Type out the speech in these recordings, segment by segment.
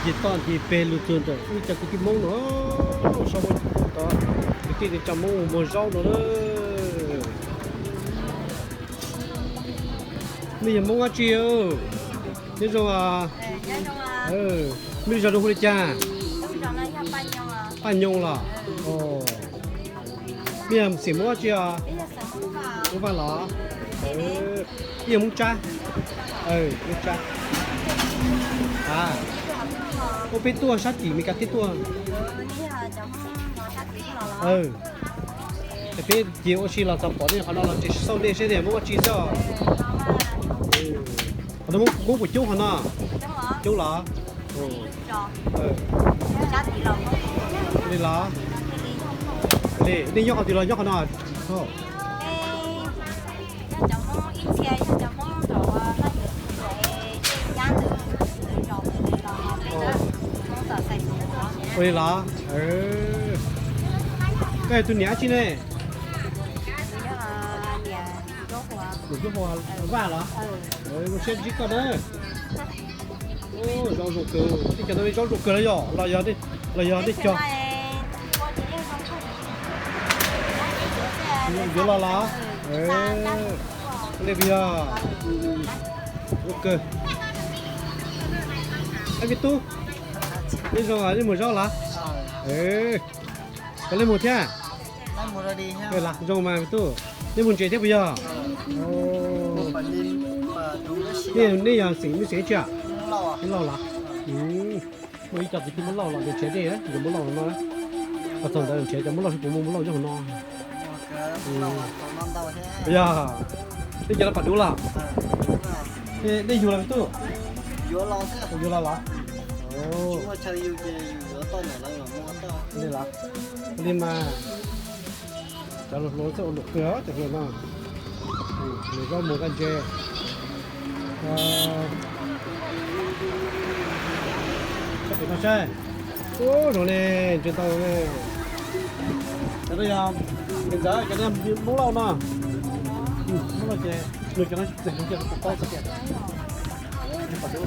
Ces toj nti peg lug txug ntawm wb cov kwv tij Hmoob no, sau muaj tod, kwv tij neej tsa Hmoob muag zaub no na. Nej yog Hmoob dab tsi? Nyob zoo. Mej lub zos no hu li cas? Paj Nyoog los? Mej yog xeem Hmoob dab tsi os? Hmoob Vaj los? Mej yog Hmoob Tsab? Hmoob Tsab. Ua peb tuaj sab tim Meskas teb tuaj. Peb ces ua si los txog pom nej qhov no los tseem xauj nej seb nej Hmoob dab tsi xwb. Qhov no Hmoob puas coob qhov no? Coob los? Li los? Nej nyob qhov twg los nyob qhov no? Ua li los? Koj yog tus niam dab tsi ne? Niam Cuab Hua Vaj los? Zoo siab ntsib koj na. Zaub zoo kawg, teb chaws no zaub zoo kawg los yog, los yog, los yog nej cog? Yuav los los? Li yog zoo kawg. Ab, me tub, nej zoo, nej muag zaub los? Koj leej muag thiab? Zoo mas me tub. Nej muag ntses thiab puas yog? Nej yog xeem, nej xeem dab tsi? Hmoob Lauj los? Muaj ib co kwv tij Hmoob Lauj los nrhiav dej, cov Hmoob Lauj no. Txog ntawd nrhiav cov Hmoob Lauj seb puas muaj Hmoob Lauj nyob hauv no. Yog, nej cov no pom dub los? Nej yug los me tub? Yug los los? Li los? Li mas. Cov hluas hluas txawj ua luam kawg cov hluas no. Nws zaub muag nkaj ntses. Sab pem no saib. Ub, zoo ne, ntses ntau ne. Cov no yog, ntxawm, cov no Hmoob Lauj no. Hmoob Lauj ces nws cov no txeeg cia kuv paub txog tias. Ntses ntau.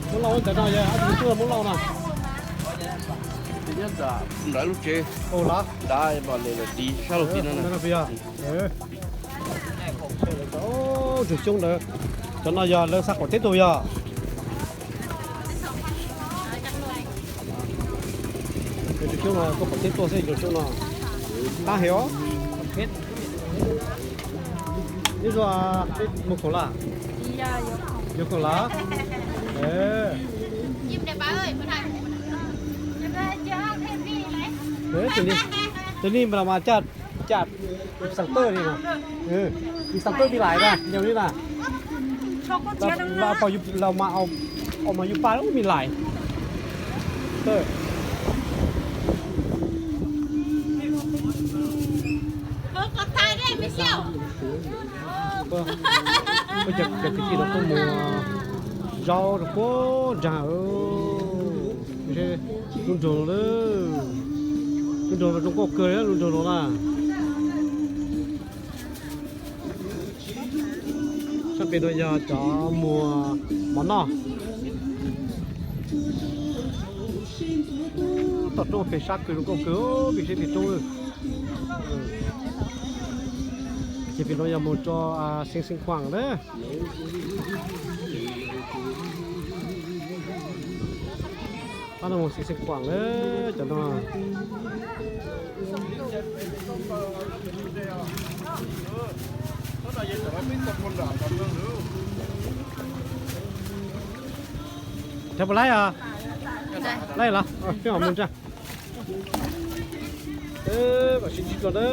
Hmoob Lauj ntawm no yog ob tug tub Hmoob Lauj no. Nyob ntawm lub tsev. Ua los? Nrad mas nws tiv sab lub tiv no. Ntsuag xyoob ntawd, cov no yog lawv xa qaum teb tuaj yog? Ntsuag xyoob no tuaj qaum teb tuaj xwb, ntsuag xyoob no. Qab heev os. Neb zoo, neb mus khoom lawm? Yuav khoom lawm? Tus ni mas caj, caj, xeem tawj li no. Xeem tawj mi lais na, yog li na. Los mas, los mas yus pab ub mi lais. Cov kwv tij no tuaj mus zaub rau puag nraag. Lub nroog, lub nroog zoo nkauj kawg li lub nroog no na. Sab pem no yog cov muag mov noj. Toj roob pem sab kawg zoo nkauj kawg, pem sab pem roob. Ces pem no yog mus rau Xeev Khuam na. Pab no mus Xeev Khuam na, cov no. Rov puas laib os? Laib los, peb mam mus nrag. Mam sib ntsib dlua na.